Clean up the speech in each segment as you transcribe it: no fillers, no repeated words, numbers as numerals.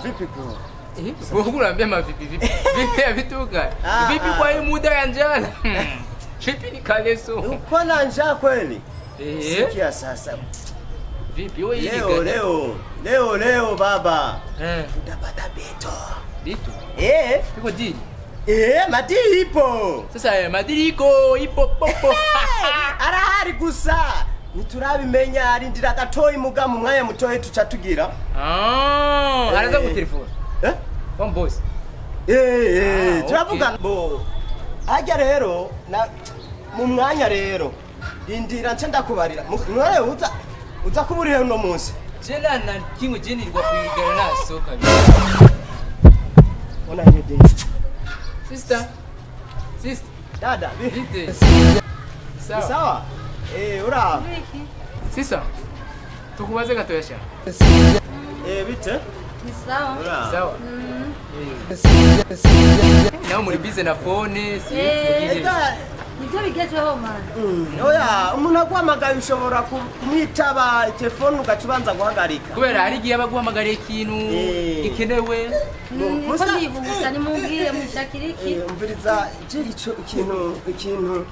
Vipi bro? Mungu naambia mavipi vipi. Vipi ya vituka? Ah, Vipi ah. kwa hii muda ya njala? Vipi ni kaleso? Uko na njaa kweli? Eh? Sikia sasa. Vipi wewe hii Leo leo leo leo baba. Eh, Utapata beto. vitu. Eh? Iko dili. Eh, madili ipo. Sasa madili iko ipo popo. Arahari gusa. Ntiturabimenya, arindira gatoyi muga mu mwanya mutoyi tuca tugira. Ah, Eh. anaza ku telefone. Eh? Kwa boss. Eh, eh, Ah, turavuga okay. bo. Harya rero na mu mwanya rero rindira nce ndakubarira. Mwere uza kuburihe uno munsi. Jela na kingo jenirwa kuigana na soka. Ona hiyo. Sister. Sister, Dada, vite. Sawa. Sawa? Eh, ura. Sister. Tukubaze gatoyasha. Eh, bite? Ni sawa. Ura. Sawa. Nawe muri busy na phone, si Eh. Ega, Nibyo bigezweho man. oya, umuntu aguhamagaye ushobora kumwitaba telefone ugaca ubanza guhagarika. Kubera hari igihe aba aguhamagariye ikintu Eh. gikenewe. Ko ndihuta nimubwire mushakire iki? Eh, umviriza je ico ikintu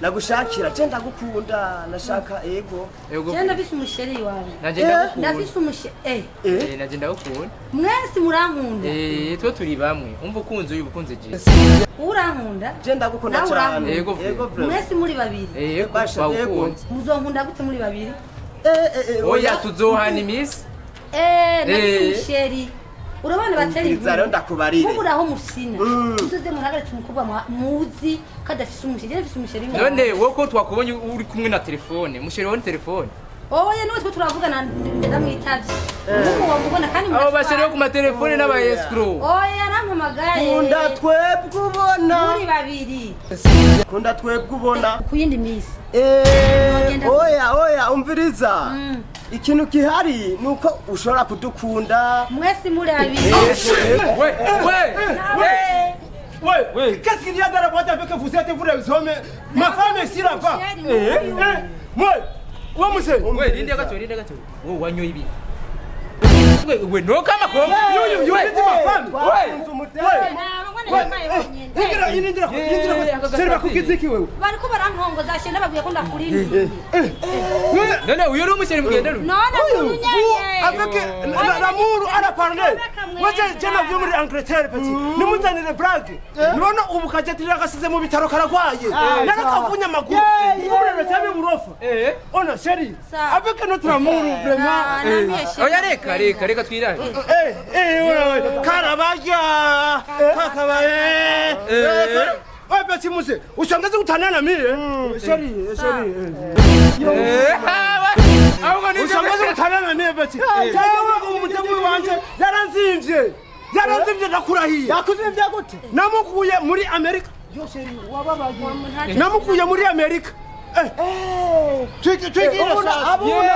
nagushakira, je ndagukunda, nashaka ego. Ego. Je ndafise umusheri wawe. Nanje Eh. ndagukunda. Ndafise umusheri. Eh, Eh, Eh, nanje ndagukunda. mwese murankunda. Eh, twe turi bamwe. Umva ukunze uyu ukunze je. Urankunda? Je ndagukunda Nawe cyane. urankunda. Ego. Ego. Mwese muri babiri. Eh, Basha, bawukunze. Muzonkunda gute muri babiri? Eh, eh, eh, Oya, tuzohana iminsi. Eh, ndafise Eh. umusheri. Urabana batera Umviriza rero ndakubarire. Mubura aho musina. Muzoze muhagarike umukobwa muzi ko adafise umusheri. Je ndafise umusheri wawe. None wowe ko twakubonye uri kumwe na telefone, musheri wawe ni telefone. Oya, niwe twe turavugana, ndamwitavye. Nk'ubu wamubona kandi Abo basheri bo ku murashwana. matelefone n'aba escrow. Oya, arampamagaye. Kunda twebwe ubona. Muri babiri. Kunda twebwe ubona. Ku yindi minsi. Eh, Wagenda- oya oya, umviriza. Ikintu gihari ni uko ushobora kudukunda. Mwese muri babiri. We, we, we. Ouais. Oui. Qu'est-ce qu'il y a dans la boîte avec vous êtes vous les hommes? Ma femme est ici là-bas. Chéri, Eh, nguyu. eh, moi, moi, monsieur. We, rinda gato, rinda gato. Wowe wanyoye ibi. We, we no kama ko. You, you beat ma femme. Twakunze umudeli. Ingira, ingira, Yeah, ingira. Seri bakugize iki wewe? Bariko barantongoza she, ndababwiye ko ndakurindiye. None uyu uri umusheri mugendana? None Vous, uyu avec l'amour à la parler. Moi, j'ai ma vie muri Angleterre, petit. Nimuzanire blague. Nibona ubu kajetirira gasize mu bitaro karagwaye. Narakavunya amaguru. Ubu cyane burofa. Eh. Ona chérie, Ça. avec notre amour vraiment. Oya, reka reka reka twirahe. Eh, eh, ouais, ouais. Karabaja, kakabaye. Eh. Ouais, petit monsieur, ushangaze kutana na mie. Chérie, chérie. Eh, ahubwo ni Ushangaze kutana na mie, petit. Jewe umutego wanje yaranzimvye. Yaranzimvye, ndakurahiye. Yakuzimvye gute? Namukuye muri Amerika. Yo chérie, wababaye. Namukuye muri Amerika. Eh. Twiki twiki Ubona sasa. abuna.